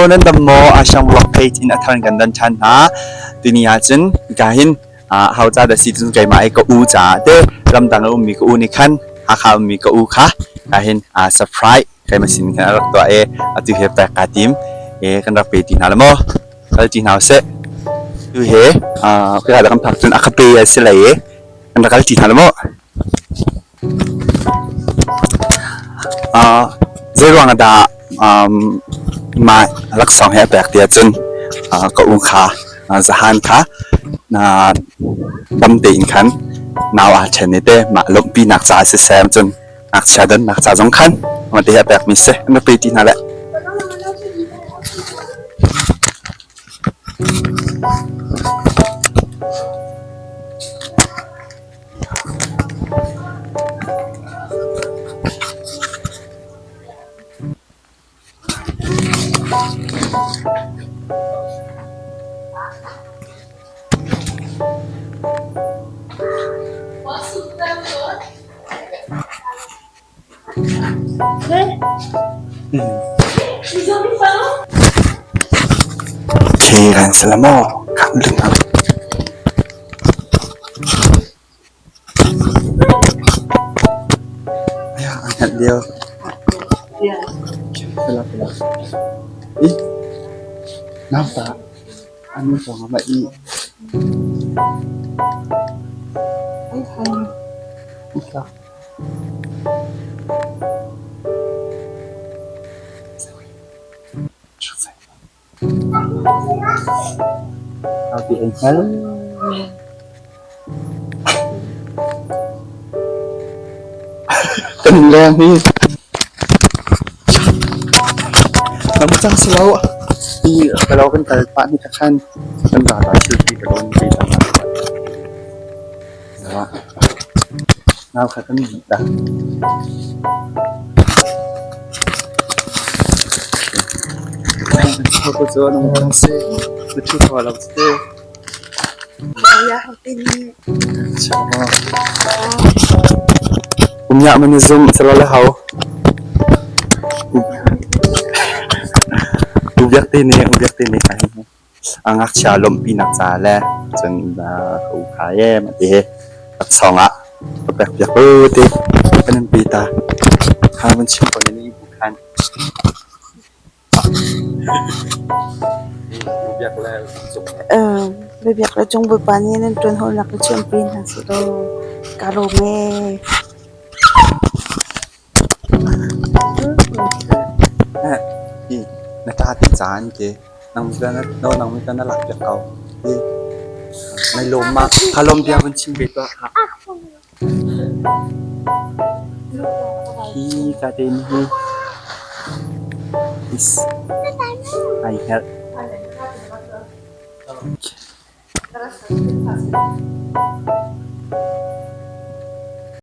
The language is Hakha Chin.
Hello, nan dam maw? Ashang vlog page in a thar kan dan ṭhan hna. Tuni ahcun hika hin hau ca dah si cun keimah i ka u caah te ramdang a ummi ka u nih khan Hakha ummi ka u kha ka hin surprise keimah sin khan a rak tuah i atu he pek kaa tim i kan rak pe ti hna la maw? Kal ti hna usih. Tu he ka kan phak cun a ka pe a si lei i kan rak kal ti hna la maw? Zeiruang ah dah mah laksawng hi a pek ti ahcun ka u kha zahan kha dam tein khan nau aa ṭhen i te mah lawmhpinak caah siseh cun ngakchia donnak ca zong khan mah ti hi a pekmi si. An rak pe ti hna le. Okay, kan sila mo. An hngalh lio. Ih, nauta an nu pawng ah ma ih. Ika. Nauti an hngal. Kan leng hi lam cang si lo. Hi ka lo kan kal pah ni ka khan kan ra ta thil ti ka lo ni ta. Nau kha kan ni ta. Ko cu an um si. Na thu thaw lo te. Umya man na zum salo le hau. Ubiak te ne ubiak te ne ka hi. A ngakchia lawmhpinak ca le cun ka u kha ye ma ti he laksawng ah ka pek piak u ti kan in pi ta. Kha van chim ko ne ni bu khan. Biabiak le cung Bawipa nih nan ṭuan hawlnak in chiampi hna seh law kaa lawm ee. Na ṭa ti caan ke nang nang mi na lak piak ko. Nai lawm ma? Kha lawm bia van chim ve tuah. Hi ka te ni hi is ai hngalh.